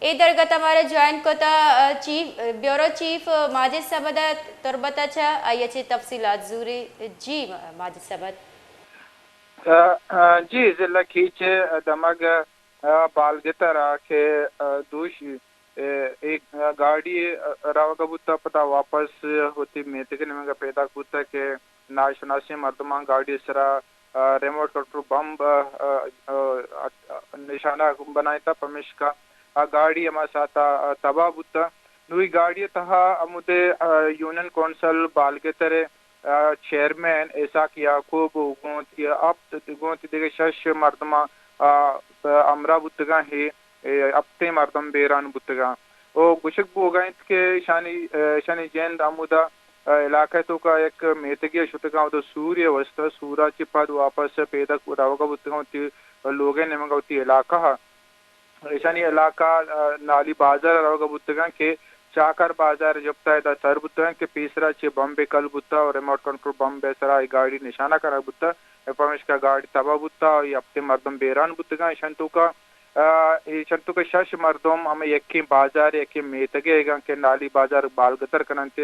اے درگت ءَ مارا جوائن کتا، آ، چیف، بیورو چیف ماجد صمد ءَ تربت ءَ چہ آئی ءَ چہ تفصیلات زوری۔ جی ماجد صمد۔ آ، آ، جی، ضلع کیچ ءِ دمگ، آ، بالگتر ءَ کہ، آ، دوشی، اے، اے گاڑی، آ، روگ ءَ بوت ءَ پدا واپس وتی میتگ ءِ نیمگ ءَ پیداک بوت ءَ کہ ناشناسیں مردماں گاڑی ءِ سرا، آ، ریموٹ کنٹرول بمب، آ، آ، آ، نشانہ بنائینتگ، پمیشکا آ گاڑی ہما ساعت ءَ، آ، تباہ بوت ءَ۔ نوں اے گاڑی ءِ تہا ہمودے، آ، یونین کونسل بالگتر ءِ، آ، چیئرمین اسحاق یعقوب ءُ گوں وتی ہپت، گوں وتی دگہ شش مردماں، آ، ہمراہ بوتگاں، اے، اے ہپتیں مردم بیران بوتگاں۔ ءُ گوشگ بوگ ءَ انت کہ ایشانی، آ، ایشانی جند ہمودا، آ، علاقہ ءِ توکا یک میتگے ءَ شتگاں، اودا سورے ءِ واسطہ، سور ءَ چہ پد واپس پیداک روگ ءَ بوتگاں وتی لوگ ءِ نیمگ ءَ، وتی علاقہ ءَ۔ ایشانی علاقہ، آ، نالی بازار ءَ روگ ءَ بوتگاں کہ چاکر بازار ءِ جپت ءَ ادا سر بوتگاں کہ پیسرا چہ بمبے کل بوتگ ءُ ریموٹ کنٹرول بمب ءِ سرا اے گاڑی نشانہ کنگ بوتگ ءُ پمیشکا گاڑی تباہ بوتگ ءُ اے ہپتیں مردم بیران بوتگاں۔ ایشانی توکا، آ، ایشانی توکا شش مردم ہمے یکیں بازار ءِ یکیں میتگے اگاں کہ نالی بازار بالگتر کننت،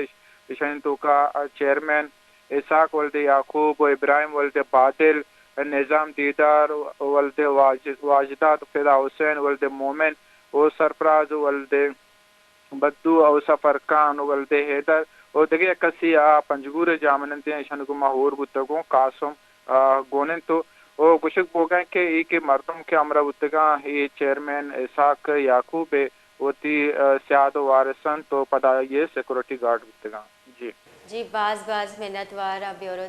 ایشانی توکا، آ، چیئرمین اسحاق ولد یعقوب ءُ ابراہیم ولد بادل، نظام دیدار ولد واج-، واجداد، فدا حسین ولد مومن ءُ سرفراز ولد بدو ءُ سفر خان ولد حیدر ءُ دگہ یک کسے آ پنجگور ءِ جاہ منندیں، ایشانی گوما ہور بوتگ اوں قاسم، آ، گون انت ءُ، ءُ گوشگ بوگ ءَ انت کہ اے کہ مردم کہ ہمراہ بوتگاں، اے چیئرمین اسحاق یعقوب ءِ وتی، آ، سیاد ءُ وارث انت ءُ پدا آئی ءِ سیکورٹی گارڈ بوتگاں۔ جی۔ جی، باز باز منت وار آں بیورو